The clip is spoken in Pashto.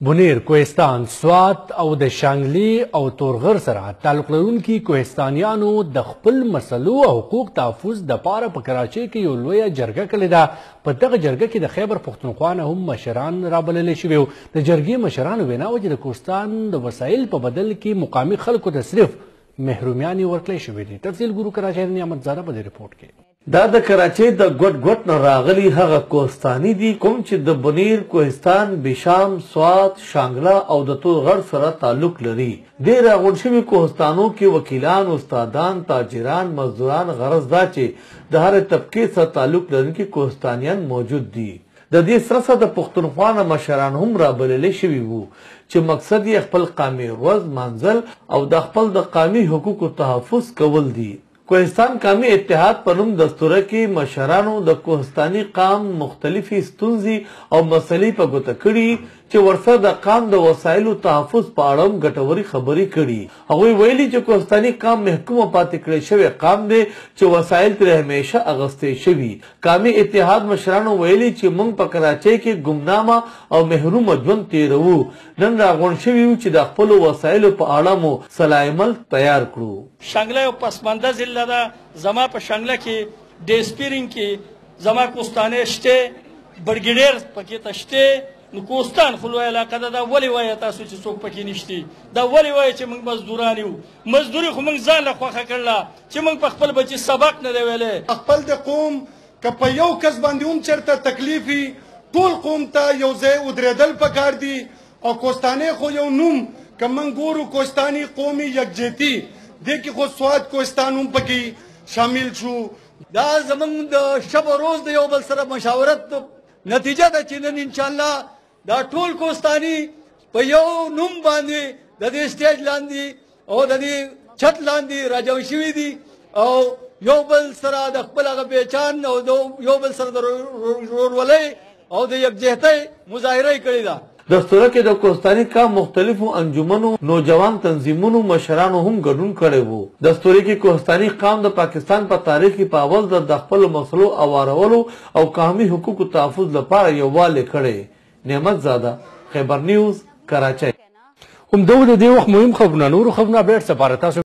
بونیر، کوهستان، سوات او د شانګلې او تورغر سره تعلق لرونکي کوهستانیانو د خپل مسلو او حقوق تحفظ دپاره په کراچۍ کې یو لویه جرګه کړې ده. په دغه جرګه کې د خیبر پښتونخوا نه هم مشران رابلل شوي وو. د جرګې مشرانو وینا وه چې د کوهستان د وسایل په بدل کې مقامي خلکو ته صرف محرومیانې ورکړی شوې دي. تفصیل ګورو کراچۍ د نعمت زاده په دې رپورټ کې. دا د کراچۍ د ګوټ ګوټ نه راغلي هغه کوهستاني دي کوم چې د بونیر، کوهستان، بشام، سوات، شانګله او د تور غر سره تعلق لري. دې راغونډ شوي کوهستانو کې وکیلان، استادان، تاجران، مزدوران، غرض دا چې د هرې طبقې سره تعلق لرونکي کوهستانیان موجود دي. د دې سره سره د پښتونخوا نه مشران هم رابللی شوي وو چې مقصد یې خپل قامي ورځ لمانځل او د خپل د قامي حقوقو تحفظ کول دي. کوهستان قامي اتحاد په نوم دستوره کې مشرانو د کوهستاني قام مختلفې ستونزې او مسلې په ګوته کړي چې ورسره د قام د وسایلو تحفظ په اړه هم ګټورې خبرې کړي. هغوی ویلي چې کوهستاني قام محکومه پاتې کړی شوی قام دی چې وسایل ترې همیشه اغوستې شوي. قامي اتحاد مشرانو ویلي چې موږ په کراچۍ کې ګمنامه او محرومه ژوند تېروو، نن راغونډ شوي یو چې د خپلو وسایلو په اړه مو سلاعمل تیار کړو. شانګله یو پسمانده ضلع ده. زما په شانګله کې ډیسپیرینګ کې زما کوستانې شته، برګیډیر پکې ته شته. نو کوستان خو لویه علاقه ده، دا ولې وایه تاسو چې څوک پکې نشتي؟ دا ولې وایه چې موږ مزدوران یو؟ مزدوري خو موږ ځان له خوښه کړله چې موږ په خپل بچي سبق نه دی ویلی. خپل د قوم که په یو کس باندې هم چېرته تکلیف وي، ټول قوم ته یو ځای ودرېدل پکار دي. او کوستانې خو یو نوم که موږ ګورو کوستاني قومي یکجهتي، دې کې خو سوات کوهستان هم پکې شامل شو. دا زمونږ د شب او روز د یو بل سره مشاورت نتیجه ده چې نن انشاءالله دا ټول کوهستاني په یو نوم باندې د دې سټیج لاندې او د دې چت لاندې راجمع شوي دي او یو بل سره د خپل هغه پهچان او یو بل سره د ورورولۍ او د یکجهتۍ مظاهره یې کړې ده. دستوره کې د کوهستاني قام مختلفو انجمنو، نوجوان تنظیمونو مشرانو هم ګډون کړی وو. دستورې کې کوهستاني قام د پاکستان په تاریخ کې په اول ځل د خپلو مسلو اوارولو او قامي حقوقو تحفظ لپاره یووالی کړی. نعمت زاده، خیبر نیوز، کراچۍ. هم دغه د دې وخت مهم خبرونه. نورو خبرونو اپډیټس لپاره تاسو